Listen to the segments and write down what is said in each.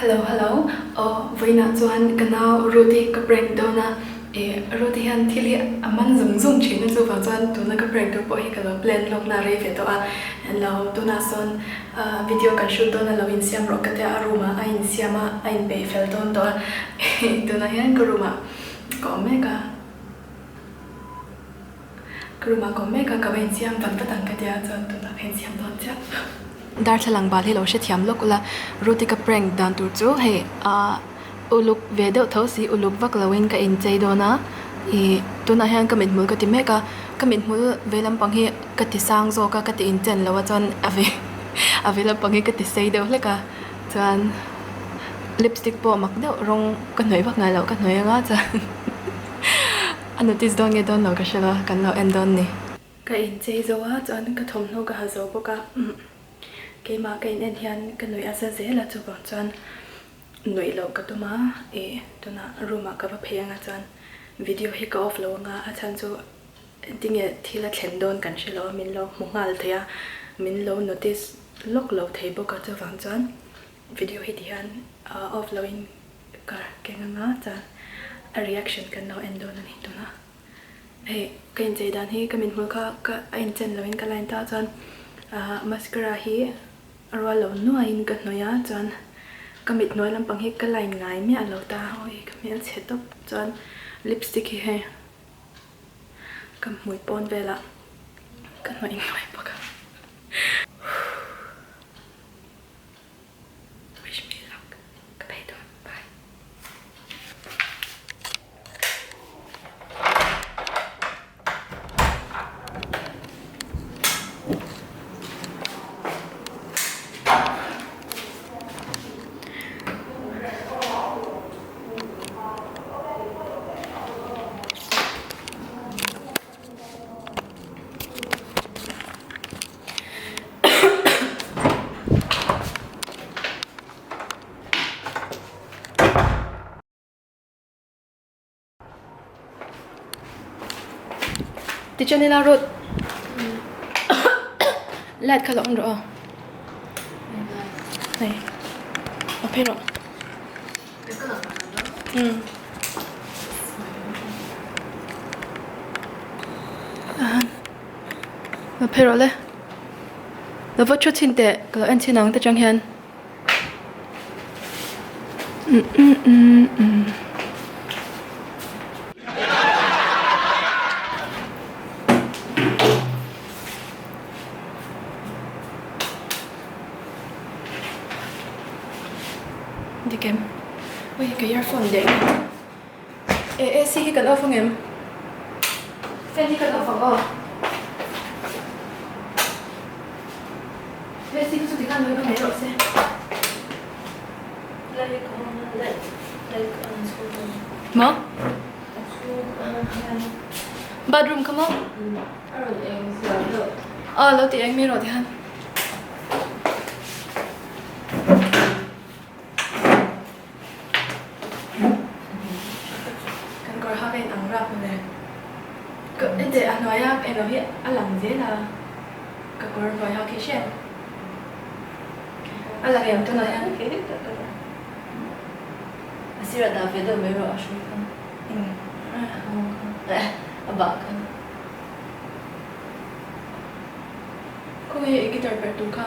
Hello hello aw vawiinah chuan ka nau Ruth-i ka prank dawn a ih Ruth-i hian thil hi a man zung zung thin a chuvang chuan tuna ka prank tur pawh hi ka lo plan lawk na rei ve tawh a lo tunah sawn video kan shoot dawn a lo insiam rawh ka tia a room ah a insiam a a inpeih fel dawn tawh a tunah hian ka room ah ka awm mek a. Ka room ah ka awm mek a, ka va insiam vat vat ang ka tia chuan tunah ka insiam dawn chiah. Darthlalang bal hi lo hrethiam lawk ula, Ruth-i ka prank dan tur chu hei ah uluk ve deuh tho si uluk vak loin ka inchei dawn a, ih tunah hian ka mithmul ka ti mek a, ka mithmul vei lampang hi ka ti sang zawk a ka ti inchen lo a chuan a vei a vei lampang hi ka ti sei deuh hlek a chuan lipstick pawh mak deuh rawng ka hnawih vak ngai loh ka hnawih anga chuan. A notice dawn nge dawn lo ka hre lo a, kan lo en dawn ni. Ka inchei zo a, chuan ka thawmhnaw ka ha zo bawk a, keimah ka in en hian ka nuih a za zel a, chuvang chuan nuih loh ka tum a, ih tunah room ah ka va phei anga chuan video hi ka off lo anga a chhan chu tinge thil a thlen dawn kan hre lo a, min lo hmu nghal thei a, min lo notice lawk lo thei bawk a, chuvang chuan video hi ti hian off lo in Ka keng anga chuan a reaction kan lo en dawn a ni tuna hei ka inchei dan hi ka mithmul kha ka a inchen loin ka line ta chuan ahh mascara hi a rual lo nuaiin ka hnawih a chuan ka mit hnuai lampang hi ka line ngai miah lo ta awi ka hmelchhe tawp chuan lipstick hi hei ka hmui pawn velah ka hnawih nuai bawk a. Wish me luck. Ka phei dawn. Bye. Tichuan ila road light kha lo on rawh aw hei a phei rawh umm Lo phei rawh le. Lo va thu chhin teh ka lo en chhin ang te chang hian. Um um um um. Dik em? Ui ka earphone leh nge. E AC hi kan off angem? Fan hi kan off ang aw. AC hi chu tikhan lo in awm mai rawh se. Light ka on a, light light ka on chhung a. Maw? A chhung ka on hian. Bathroom kha maw? A rawn eng zual deuh. Aw lo ti eng mai rawh tikhan. Kan kawr hak a in ang rap mawle. Ka ente a hnuai a eng lo hi a lang zel a ka kawr hnuai hak hi hriat a lang em tunah hian. A sir a dah ve deuh mai rawh a hrui kha. A bah kha. Khawnge i guitar perh tur kha?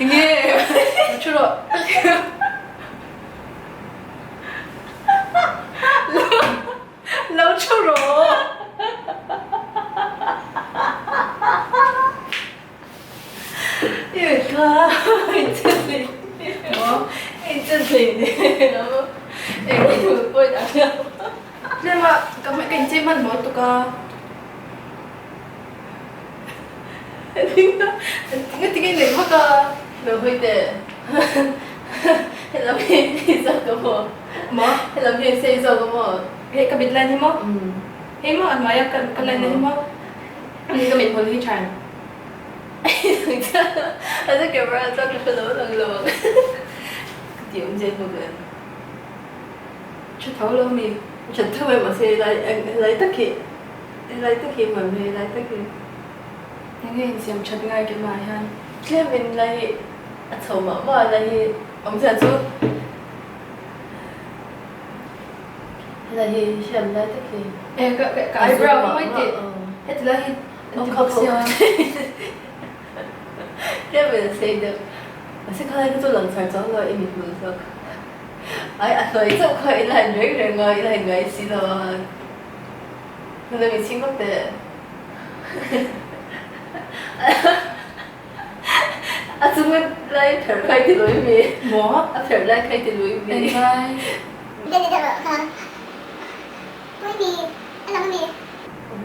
Enge thu rawh Lo thu rawh Tlem a ka hmeh ka inchei hman mawi tuk a. Nga tinge nei vak a. Lo hawi teh. Helam hi sei zawk ka maw? Maw? Helam hi sei zawk ka maw? Hei ka mit line hi maw? Hei maw a hnuaia ka line na hi maw? Ka mit hmul hi tha em? A chu camera chuan ka hre lo lang lo ang. Ka ti awm zet bawk em. Tha tho lo mi? Tha tho e mahse helai helai tak hi helai tak hi hman hi helai tak hi. Enge insiam that ngai keimah ah hian? Tlem in lai hi a chho mah mah a lai hi awmzia chu helai hi hriam lai tak hi. E ka ka eyebrow ka hawi tih heti lai hi an ti bawk sia. Tlem in a sei deuh mahse khalai kha chu lang char chuang lo i mithmul zawk. Ai a hnuai chauh kha i la han reng reng a, i la han ngai si lo a. Hmuna mi chhing vak teh. A chunga lai pherh kha i ti lui mi. Maw? A pherh lai kha i ti lui mi. Englai?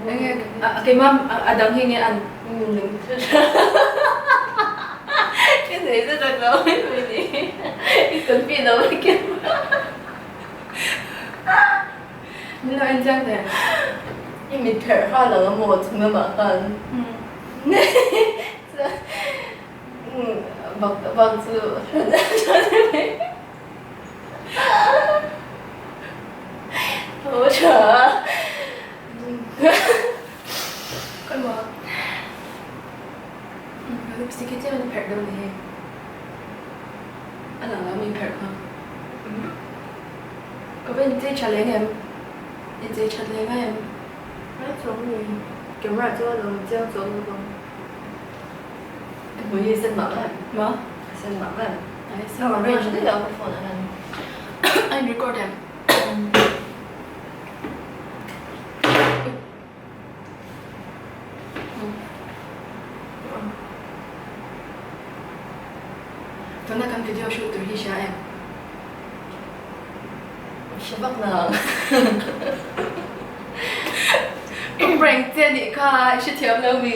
Enge a keimah a dang hi nge an? Ka nei zet ang lo mai mai ni. I confi lo mai kem. Min lo en chiang teh. I mit pherh kha lo a maw chung lamah khan. Bak bak chu Tho tha. Khawi maw? Lipstick hi tlem in pherh deuh a ni hei. A lang lo mi pherh kha. Ka va inchei tha leng em? Inchei that leng a em? Rai chuang ni. Camera chu a lo chiang chuang lo bawk. Ka hmui hi sen mah mah em? Maw? Sen mah mah em? Ai sen orange daih a ka phone ah hian. A in record em? Tuna kan video shoot tur hi hria em? Hre vak nang. Ka prank che nih kha i hrethiam lo mi?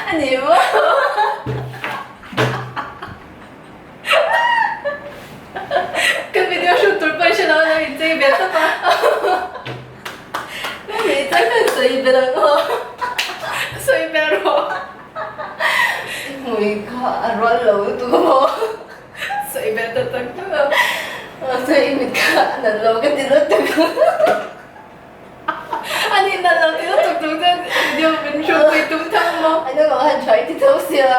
A ni maw? Kan video shoot tur pawh i hre lo a lo inchei ve tawp a. Hei chuan kan sawi ber ang aw. Sawi ber rawh. I hmui kha a rual lo lutuk a maw. Sawi ber ta tak tak a. Mahse i mit kha a nalh lo ka ti lutuk. A nih nalh lo ti lutuk chung chuan video min shoot pui tum tho a maw. A hnungah khan tha i ti tho sia.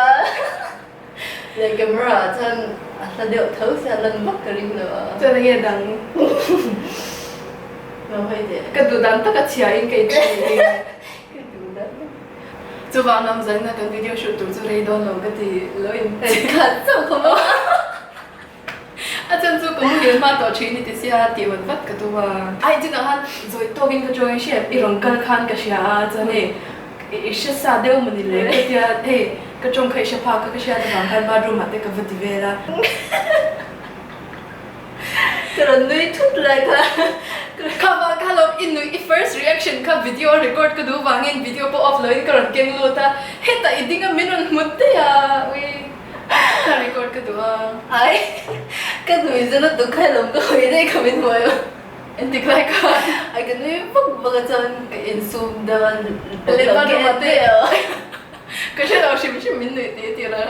Leh camera ah chuan a hla deuh tho sia lan vak ka ring lo a. Chuan enge dang? Lo hawi teh. Ka duh dan tak a chhia in ka inchei eng. Ka duh dan tak. Chuvang lam zaina kan video shoot tur chu rei dawn lo ka ti lo in. Khat chauh kha maw? A chan chu ka muhil hma tawh thin i ti sia tih vat vat ka tum a. Ai chungah khan zawi tawkin ka chuang i hriat i rawn kal khan ka hria a chuan hei i hre sa deuh mawni le ka tia hei ka tawng kha i hre phak a ka hriat avang khan bathroom ah te ka va ti vel a. Ka rawn nui thut lai kha. Kha vang kha lo i nui i first reaction kha video record ka duh vangin video pawh off loin ka rawn keng lut a hetah i ding a min rawn hmu daih a ui. Ka record ka duh a. Ai, ka nui zan a tuk kha lawm ka hawi daih ka min hmuai a. Engtik lai kha? Ai ka nui vak vak a chuan ka insum dan Lehkha ka hmu te a. Ka hre lo hrim hrim min nuih tih tir a.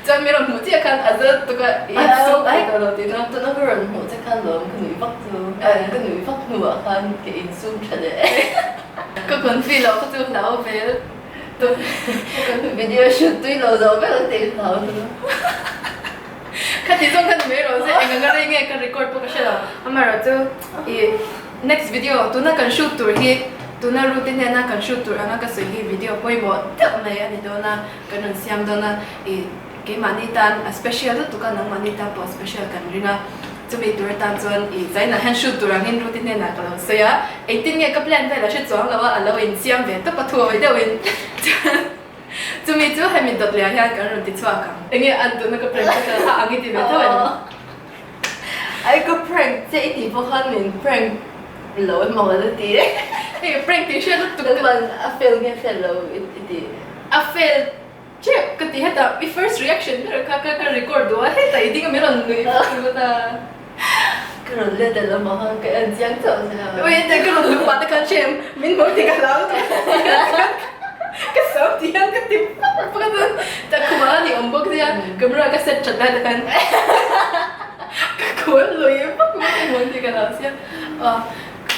Chuan min rawn hmuh chiah khan a zal tuk a i insum thei tawh lo tih na. Tuna ka rawn hmuh che khan lawm ka nui vak chu. Ka nui vak hnuah khan ka insum tha leh. Ka confi loh kha chu hlau vel. Video shoot tui lo zo vek ang tih hlau chu. Kha ti zawng khan mai rawh se eng anga rei nge ka record pawh ka hre lo. Amaherawh chu i next video tuna kan shoot tur hi tuna Ruth-i hnena kan shoot tur anga ka sawi hi video pawimawh deuh mai a ni dawn a, kan rawn siam dawn a i keimahni tan a special lutuk a nangmahni tan pawh a special kan ring a. Chumi tur atan chuan i Zainah hian shoot tur angin Ruth-i hnenah ka lo sawi a, engtin nge ka plan vel a hre chuang lo a, a lo insiam ve tawp a thuawi deuhin chuan chumi chu hemi dawt leh ah hian kan rawn ti chhuak ang. Enge an tuna ka prank ka kal a ang i ti ve tho em? Ai ka prank che i tih pawh khan min prank lo emaw ka la ti e. Hei prank tih hriat lutuk ka. A fail nge fail lo i ti? A fail Chep ka ti hetah i first reaction ber kha ka ka record duh a hetah i ding a min rawn nuih vak ringawt a. Ka rawn let a lamah khan ka en chiang chauh che a. Ui ente ka rawn luh pah te khan hrem min hmuh ti ka hlau tawh ka sawi ti hian ka ti vak vak a chuan ta khumah a ni awm bawk sia camera ka set that lai te khan ka. Khur lui vak vak a hmun tih ka lo siam. Aw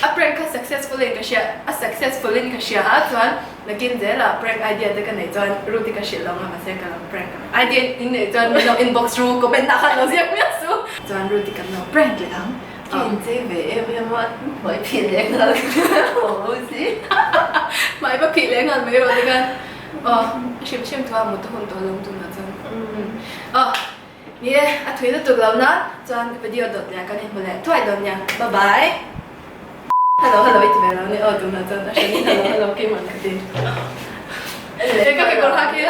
a prank kha successful in ka hria a successful in ka hria a chuan nakin zelah prank idea te ka neih chuan Ruth i ka hrilh lo nga mahse ka lo prank ang. Idea in neih chuan min lo inbox ru comment ah khan lo ziak miah su. Chuan Ruth i kan lo prank leh ang. Ka inchei ve em em a hmai phih leh nghal ho si. Hmai va phih leh nghal mai rawh tikhan aw a hrim hrim thu a mut a hun tawh lo tunah chuan aw. Ni e, a thui lutuk lo na chuan video dawt leh kan inhmu leh thuai dawn nia. Bye bye. Hello hello i ti ve lo ni aw tunah chuan a hrenin hello hello keimah ka ti. He ka kekawr ha khi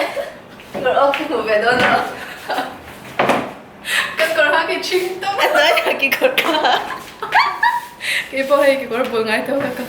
kekawr awk ka hmu ve dawn lo. Ka kawr ha khi chhing tawp. A hnuai ah kekawr ka ha. Keipawh hei kekawr bul ngai tho ka ka.